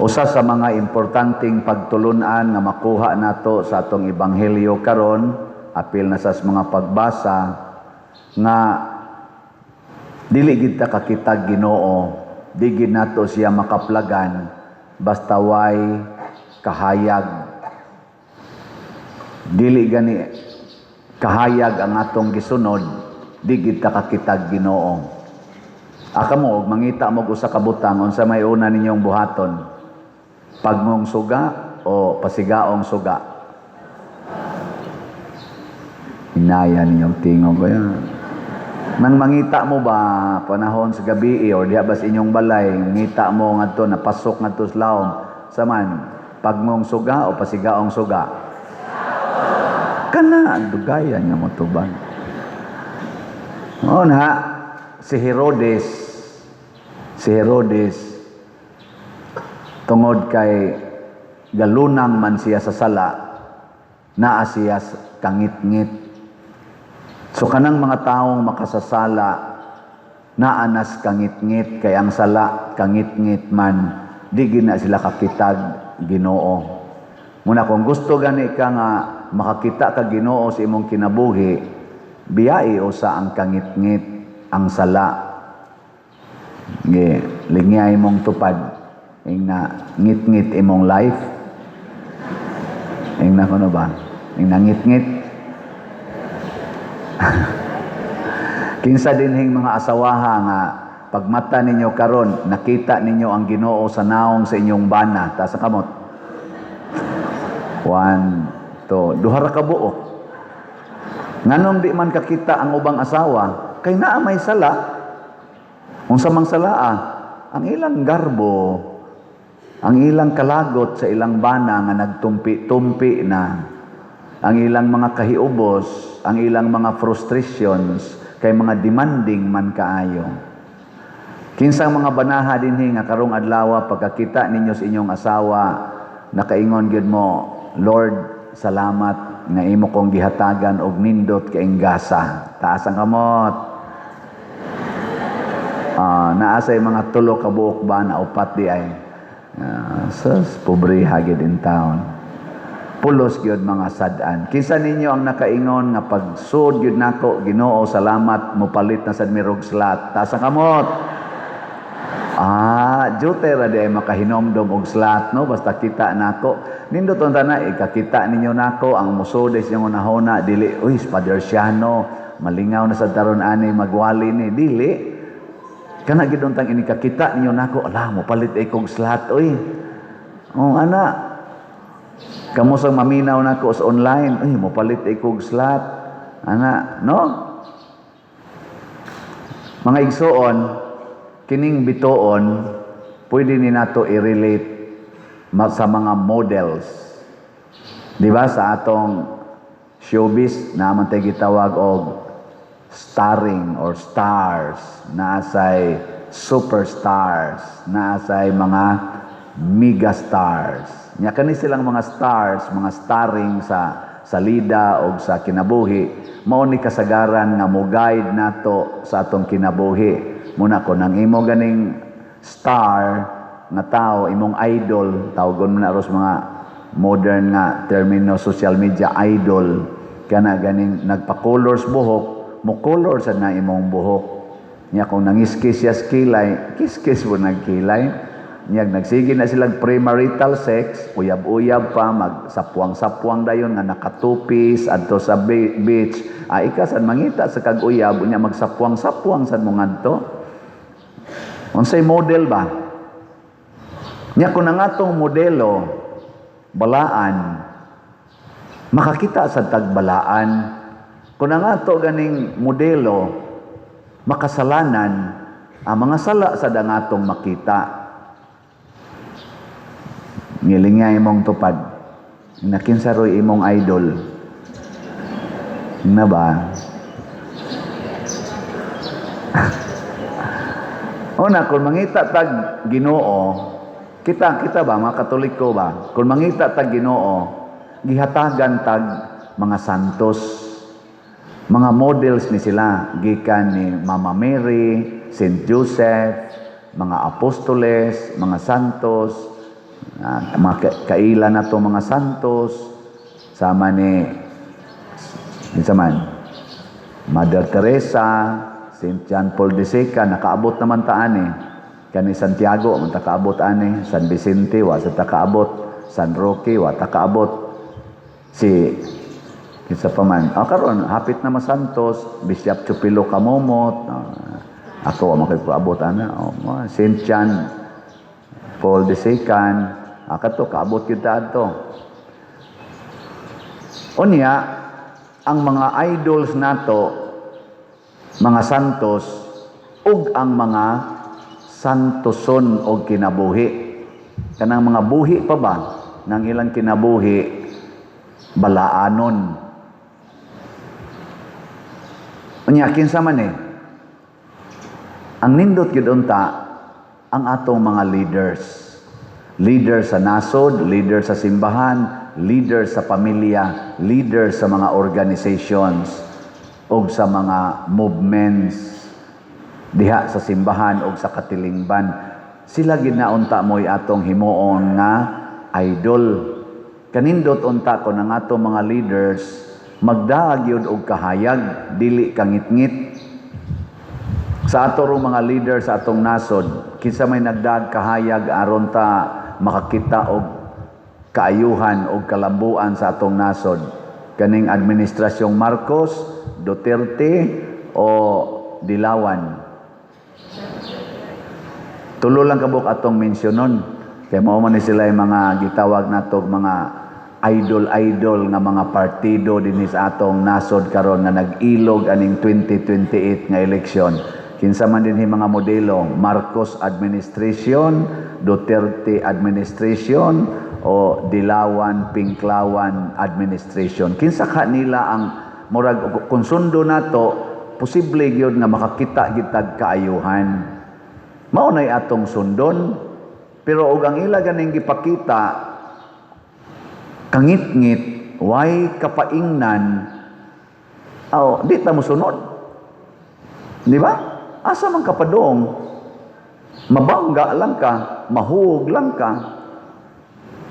Usa sa mga importanteng pagtulunan nga makuha nato sa atong ebanghelyo karon, apil na sa mga pagbasa, nga dili gid ta kakitag Ginoo, di gid nato siya makaplagan basta way kahayag. Dili gani kahayag ang atong gisunod, di gid ta kakitag Ginoo. Aka mo og mangita mo og usa ka butang, unsa may una ninyong buhaton? Pagmong suga o pasigaong suga? Inaya ninyong tingog ko yan. Nang mangita mo ba panahon sa gabi or diha ba sa inyong balay, ngita mo ngadto, napasok ngadto sa lawom, saman pagmong suga o pasigaong suga? Kana dugayan nga mo tubag. Oo na, si Herodes, tungod kay galunang man siya sa sala, naa siya sa kangitngit. So kanang mga taong makasasala, naa nas kangitngit, kay ang sala kangitngit man, di gina sila kakitag Ginoo. Muna kung gusto gani ka nga makakita ka Ginoo sa imong kinabuhi, biyai usa ang kangitngit, ang sala. Ge, lingyay imong tupad ing na ngit-ngit imong life. Ing na kuno ba? Ing na ngit-ngit. Kinsa dinhing mga asawaha nga pagmata ninyo karon nakita ninyo ang Ginoo sa naong sa inyong bana, taas ang kamot. One, two, duha ra ka buok. Nganong di man kakita ang ubang asawa? Kay naa may sala. Unsa mang salaa? Ang ilang garbo, ang ilang kalagot sa ilang bana nga nagtumpi-tumpi na, ang ilang mga kahiubos, ang ilang mga frustrations, kay mga demanding man kaayo. Kinsang mga banaha dinhi nga karong adlaw pagkakita ninyo sa inyong asawa, nakaingon gyud mo, "Lord, salamat nga imo kong gihatagan og nindot kaayong gasa"? Taas ang kamot. Naa say mga tulo ka buok ba na upat di ay. Sus, pobre gyud in town. Pulos gyud mga sad-an. Kinsa ninyo ang nakaingon nga pagsud gyud nako, "Ginoo, salamat, mopalit na sad mi og slot"? Taas ang kamot. Jute ra di ay makahinomdom og slot, no? Basta kita nako. Nindot unta na ikakita ninyo nako ang musod sa inyong hunahuna dili, "Uy, Father Siano, malingaw na sa taron ani magwali ni." Dili. Kana gid untang inikakita ninyo nako, "Ala, mopalit ay kog slot, uy." Oh, ana. Kamo sang maminaw nako sa online, "Uy, mopalit ay kog slot." Ana, no? Mga igsuon, kining bituon pwede ni nato i-relate sa mga models. Di ba sa atong showbiz naman tayo gitawag og starring or stars, naasay superstars, naasay mga megastars. Nya kani silang mga stars, mga starring sa lida o sa kinabuhi, mao ni kasagaran nga mo guide nato sa atong kinabuhi. Muna kon ang imo ganing star nga tao, imong idol, tawgon mo na ros mga modern nga termino social media, idol, kana ganing nagpa-colors buhok, mo color sad na imong buhok. Nya kung nangiskis siya sa kilay, kiskis mo nagkilay. Nya nagsige na silang premarital sex, uyab-uyab pa, magsapwang-sapwang dayon nga nakatupis adto sa beach. Ah, ika sad mangita sa kag uyab, unya magsapwang-sapwang sad mo ngadto. Unsay model ba? Nya kung ang atong modelo balaan, makakita sa tagbalaan. Kung ang ato ganing modelo makasalanan, ang mga sala sa ang atong makita. Ngilingay imong tupad. Nakinsa roy imong idol? Na ba? Una, kung mangita tag Ginoo, kita kita ba mga Katoliko ba? Kung mangita tag Ginoo, gihatagan tag mga santos. Mga models ni sila gikan ni Mama Mary, Saint Joseph, mga apostoles, mga santos. Mga kaila na to mga santos, sama ni kinsa man, Mother Teresa, St. John Paul II, nakaabot naman ta ani. Kani Santiago, man ta kaabot ani. San Vicente, wa sa ta kaabot. San Roque, wa ta kaabot. Si kinsa pa man. Ah, karon hapit na masantos, Bishop Chupilo Camomot. Ako wa man kay kaabot ana. Oh, St. John Paul II, kato kaabot kita adto. Unya, ang mga idols nato, mga santos, ug ang mga santoson og kinabuhi. Kanang mga buhi pa ba ng ilang kinabuhi, balaanon. Unya, kinsa man eh? Ang nindot gyud unta ang atong mga leaders. Leader sa nasod, leader sa simbahan, leader sa pamilya, leader sa mga organizations ug sa mga movements diha sa simbahan ug sa katilingban. Sila gid na unta mo'y atong himuon nga idol. Kanindot unta ko ang atong mga leaders magdaag gyud og kahayag, dili kangitngit. Sa ato rong mga leader sa atong nasod, kinsa may nagdaag kahayag aron ta makakita og kaayuhan og kalambuan sa atong nasod? Kaning administrasyong Marcos, Duterte o Dilawan? Tulo lang kabuk atong mensyonon. Kay mao man ni sila yung mga gitawag nato mga idol-idol nga mga partido dinhi sa atong nasod karon nga nag-ilog aning 2028 nga eleksyon. Kinsa man dinhi mga modelo, Marcos administration, Duterte administration o Dilawan Pinklawan administration? Kinsa ka nila ang murag kung sundo nato, posible gyud nga makakita gitag kaayuhan? Mao nay atong sundon. Pero og ang ila ganing gipakita kangitngit, way kapaingnan, aw, di ta mosunod. Di ba? Asa man kapadong, mabangga lang ka, mahuog lang ka,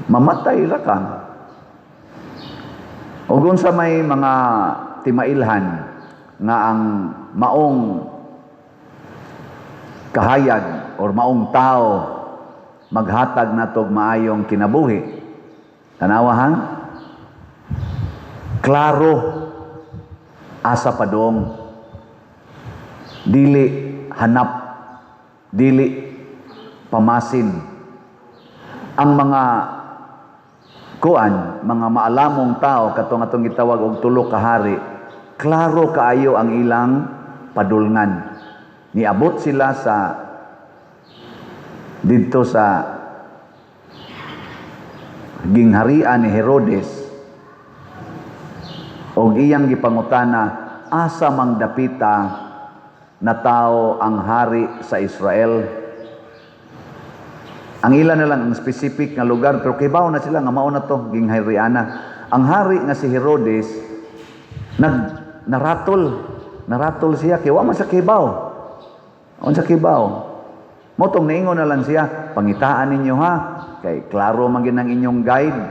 mamatay ra ka. O kung sa may mga timailhan nga ang maong kahayag or maong tao maghatag natog maayong kinabuhi. Tanawa ha? Klaro asa padong, dili hanap, dili pamasin. Ang mga kuan, mga maalamong tao katong atong gitawag og tulo ka hari, klaro kaayo ang ilang padulngan. Niabot sila sa didto sa gingharian ni Herodes og iyang gipangutana, "Asa mang dapita na tao ang hari sa Israel?" Ang ilan na lang ang specific nga lugar, pero kibaw na sila nga mao na to ginghariana. Ang hari nga si Herodes nag naratol, naratol siya kay wa man sa kibaw. Unsa kibaw? Motong niingon na lang siya, "Pangitaan ninyo ha, kay klaro man gid ang inyong guide.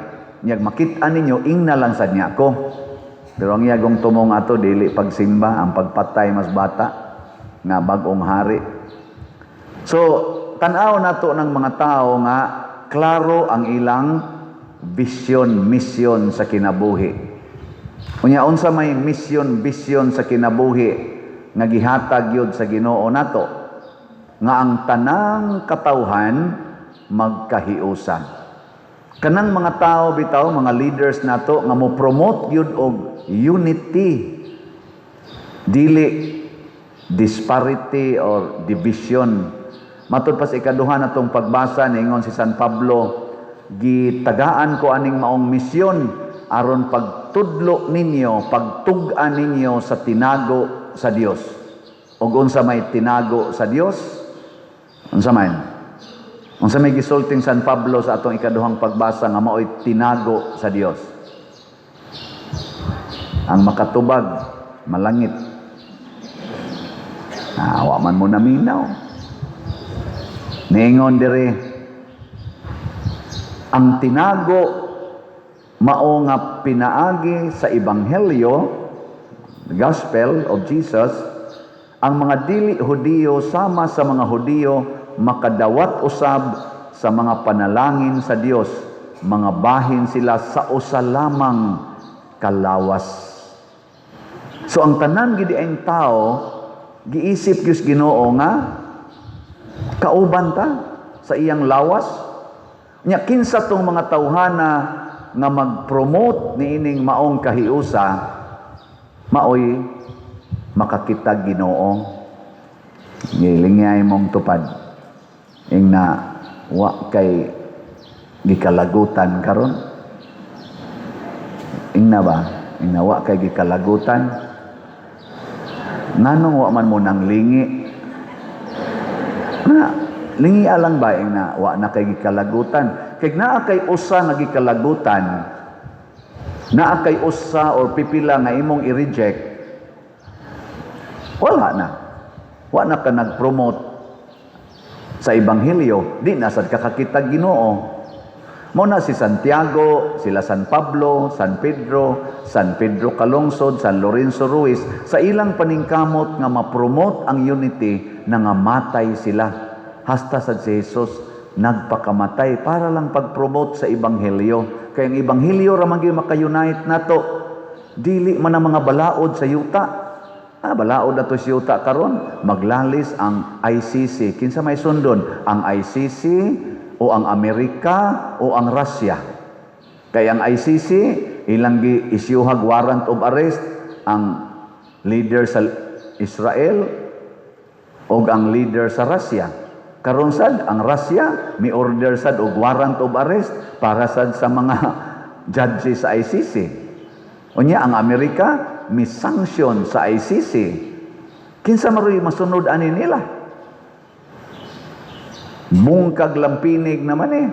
Nyag makit-an ninyo, ingna lang sad niya ako." Pero ang iyagong tumong ato dili pagsimba, ang pagpatay mas bata nga bag-ong hari. So, tan-aw nato ng mga tao nga klaro ang ilang vision, mission sa kinabuhi. Unya, unsa may mission, vision sa kinabuhi nga gihatag yun sa Ginoo nato? Nga ang tanang katawhan magkahiusa. Kanang mga tao bitaw, mga leaders nato nga mo promote yun og unity, dili disparity or division. Matud pa sa ikaduha natong pagbasa, niingon si San Pablo, "Gitagaan ko aning maong misyon aron pagtudlo ninyo, pagtug-an ninyo sa tinago sa Dios." Ug unsa may tinago sa Dios? Unsa man? Unsa may gisulting San Pablo sa atong ikaduhang pagbasa nga maoy tinago sa Dios? Ang makatubag malangit. Ah, wa man mo naminaw. Niingon diri, Ang tinago mao nga pinaagi sa ebanghelyo, the gospel of Jesus, ang mga dili Hudiyo sama sa mga Hudiyo makadawat usab sa mga panalangin sa Dios. Mga bahin sila sa usa lamang kalawas. So ang tanan gid ang tao giisip gyud Ginoo nga kauban ta sa iyang lawas. Nya kinsa tong mga tawhana nga mag-promote niining maong kahiusa, maoy makakita Ginoo. Gilingay mong tupad. Ingna wa kay gikalagutan karon. Ingna ba? Ingna wa kay gikalagutan. Nganong wa man mo nang lingi? Na, lingi alang ba ingna wa na kay gikalagutan? Kay naa kay usa nga gikalagutan, naa kay usa or pipila nga imong i-reject, wala na. Wa na ka nag-promote sa ebanghelyo, di na sad ka kakita Ginoo. Mao na si Santiago, sila San Pablo, San Pedro, San Pedro Calungsod, San Lorenzo Ruiz, sa ilang paningkamot nga ma-promote ang unity, nangamatay sila. Hasta sa si Jesus nagpakamatay para lang pag-promote sa ebanghelyo. Kay ang ebanghelyo ra man gyud maka-unite nato. Dili man ang mga balaod sa yuta. Ah, balaod na to sa yuta karon, maglalis ang ICC. Kinsa may sundon? Ang ICC o ang Amerika o ang Russia? Kay ang ICC ilang gi isyuhag warrant of arrest ang leader sa Israel o ang leader sa Russia. Karon sad ang Russia mi order sad og warrant of arrest para sad sa mga judges sa ICC. Unya ang Amerika mi sanction sa ICC. Kinsa maroy masunod ani nila? Bungkag lampinig naman eh.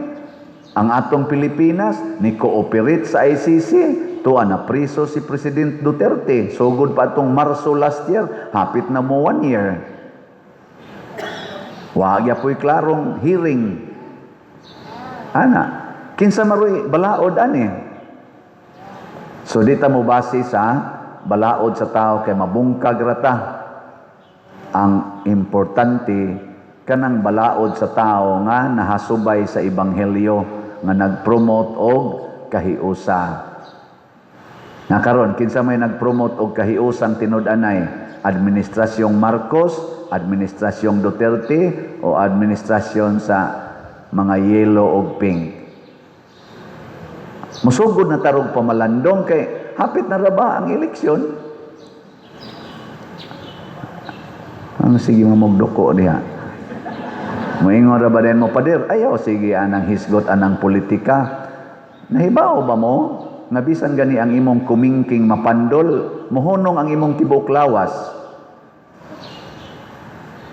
Ang atong Pilipinas ni cooperate sa ICC, tuwa na priso si President Duterte. Sugod pa atong Marso last year, hapit na mo one year. Wa po'y klarong hearing. Ana, kinsa maroy balaod ani? So di ta mo base sa balaod sa tao kay mabungkag rata. Ang importante, kanang balaod sa tao nga nahasubay sa ebanghelyo, nga nag-promote og kahiusa. Nga karon, kinsa may nag-promote og kahiusang tinud-anay? Administrasyong Marcos, administrasyong Duterte o administrasyon sa mga yellow og pink? Musugod na tarog pamalandong kay hapit na ra ba ang eleksyon? Ang sige mo magduko diha. Moingon ra ba din mo, "Pader, ayaw sige anang hisgot anang politika"? Nahibaw ba mo nga bisan gani ang imong kumingking mapandol, mohunong ang imong tibuok lawas?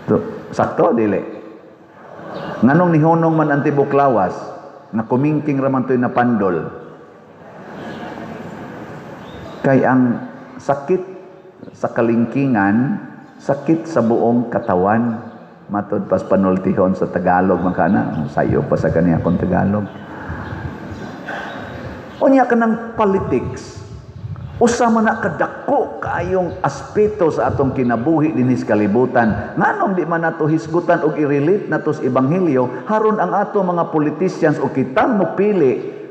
To, sakto dili? Nganong nihunong man ang tibuok lawas nga kumingking ra man to'y napandol? Kay ang sakit sa kalingkingan, sakit sa buong katawan. Matod pas panultihon sa Tagalog man kana, sayo pa sa kaniya akong Tagalog. Unya kanang politics, usa man na kadako kaayong aspeto sa atong kinabuhi dinhi sa kalibutan. Nganong di man nato hisgutan og i-relate nato sa ebanghelyo haron ang ato mga politicians o kitang mopili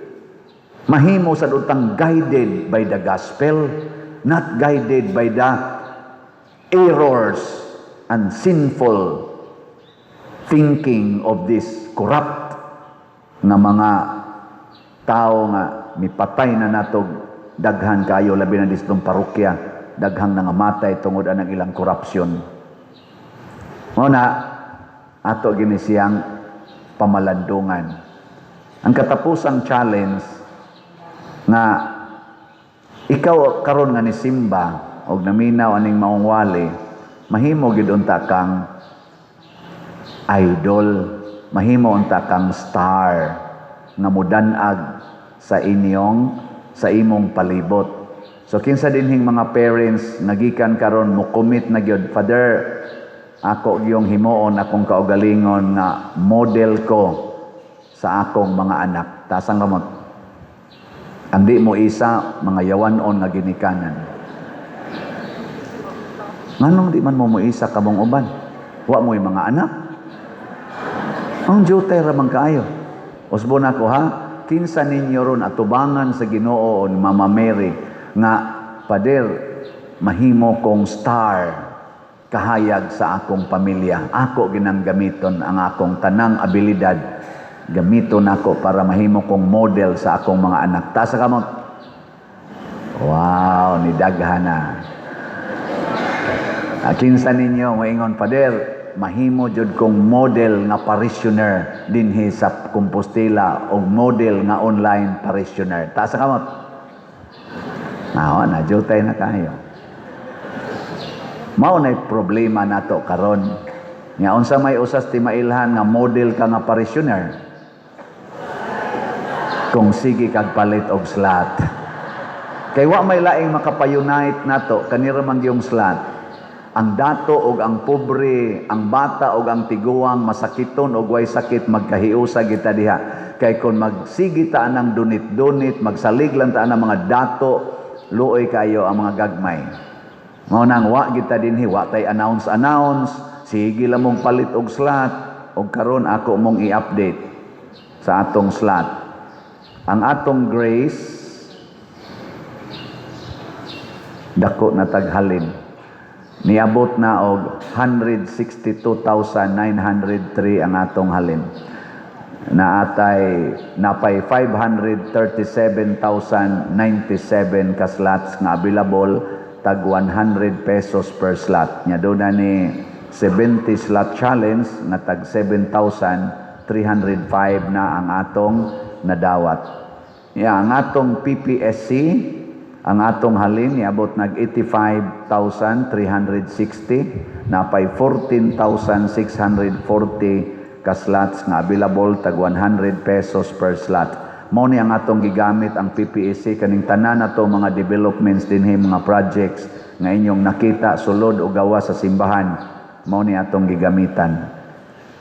mahimo sa utang guided by the gospel, not guided by the errors and sinful thinking of this corrupt nga mga tao nga mipatay na natog daghan kayo, labi na distong parokya, daghang nangamatay tungod anang ilang korupsyon. Mao na ato gini siyang pamalandungan. Ang katapusang challenge nga ikaw karon nga ni simba og naminaw aning maong wali, mahimo gid unta kang idol, mahimo unta kang star nga mudanag sa imong palibot. So kinsa dinhing mga parents nagikan karon mo commit na gyud, "Father, ako gyung himuon akong kaugalingon nga model ko sa sa akong mga anak. Taas ang kamot. Ang di mo isa, mga yawanon nga ginikanan. Nganong di man mo moisa kamong uban? Wa mo'y mga anak? Ang jutay ra man kaayo. Usbon ako ha, kinsa ninyo ron atubangan sa Ginoo o ni Mama Mary nga, "Pader, mahimo kong star kahayag sa akong pamilya. Ako ginang gamiton ang akong tanang abilidad. Gamiton ako para mahimo kong model sa akong mga anak." Taas sa kamot. Wow, ni daghana. Ah, kinsa ninyo moingon, "Pader, mahimo jud kong model nga parishioner dinhi sa Compostela o model nga online parishioner"? Taas sa kamot. Nawa na jutay na kayo. Mao na problema nato karon. Nga unsa may usas ti mailhan nga model ka nga parishioner kung sige kag palit og slot? Kay wa may laing makapa-unite nato, kanira man yung slot. Ang dato og ang pobre, ang bata og ang tiguang, masakiton og way sakit, magkahiusa kita diha. Kay kung magsige ta ng donate-donate, magsalig lang ta ng mga dato, luoy kayo ang mga gagmay. Mao nang wa kita dinhi, wa tay announce announce, sige lang mong palit og slot, og karon ako mong i-update sa atong slot. Ang atong grace dako na taghalin. Niabot na og 162,903 ang atong halin. Naatay napay 537,097 ka slots nga available, tag 100 pesos per slot. Nya doon na ni 70 slot challenge nga tag 7,305 na ang atong nadawat. Ya, ang atong PPSC, ang atong halin niabot nag 85,360, napay 14,640 ka slots nga available, tag 100 pesos per slot. Mao ni ang atong gigamit ang PPSC kaning tanan nato mga developments dinhi, mga projects nga inyong nakita sulod o gawas sa simbahan, mao ni atong gigamitan.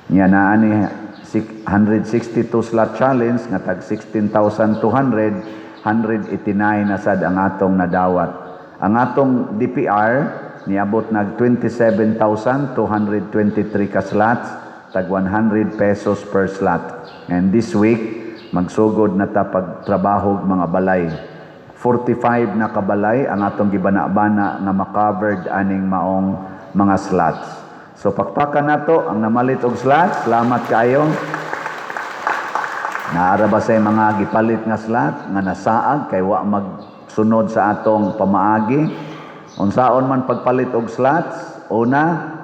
Nya naa ni 162 slot challenge nga tag 16,200, 189 na sad ang atong nadawat. Ang atong DPR niabot nag 27,223 ka slots, tag 100 pesos per slot. And this week magsugod na ta pagtrabaho mga balay. 45 na kabalay ang atong gibana-bana nga ma-covered aning maong mga slots. So pakpakan nato ang namalit og slots. Salamat kaayo. Naara ba sa mga gipalit nga slot nga nasaag kay wa magsunod sa atong pamaagi? Unsaon man pagpalit og slots? Una,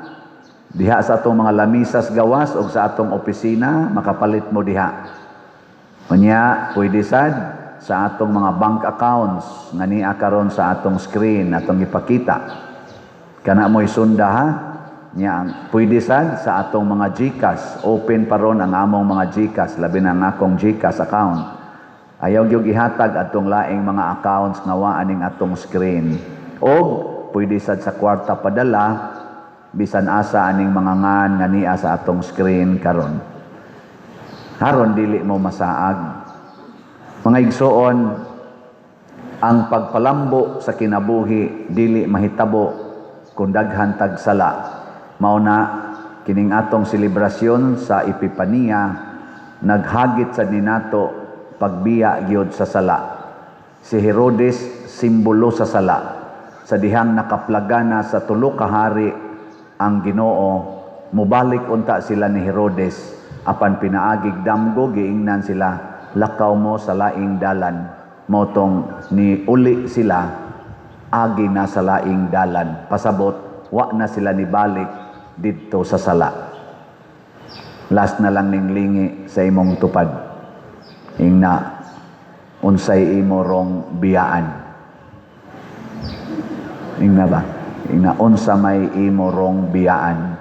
diha sa atong mga lamisas gawas og sa atong opisina, makapalit mo diha. Unya, pwede sad sa atong mga bank accounts nga niya karon sa atong screen atong ipakita. Kana mo'y sunda ha. Nya, pwede sad sa atong mga GCash. Open pa ron ang among mga GCash, labi na ang akong GCash account. Ayaw gyud ihatag atong laing mga accounts nga wa aning atong screen. Og pwede sad sa kwarta padala bisan asa aning mga ngan nga niya sa atong screen karon. Haron dili mo masaag. Mga igsoon, ang pagpalambo sa kinabuhi dili mahitabo kung daghan tag sala. Mao na kining atong selebrasyon sa Epipania naghagit sa ninato pagbiya gyud sa sala. Si Herodes, simbolo sa sala. Sa dihang nakaplagana sa tulo ka hari ang Ginoo, mubalik unta sila ni Herodes apan pinaagig damgo giingnan sila, "Lakaw mo sa laing dalan." Motong ni uli sila, agi na sa laing dalan. Pasabot, wa na sila nibalik didto sa sala. Last na lang ning lingi sa imong tupad. Ingna, unsay imo rong biyaan? Ingna ba? Ingna, unsa may imo rong biyaan?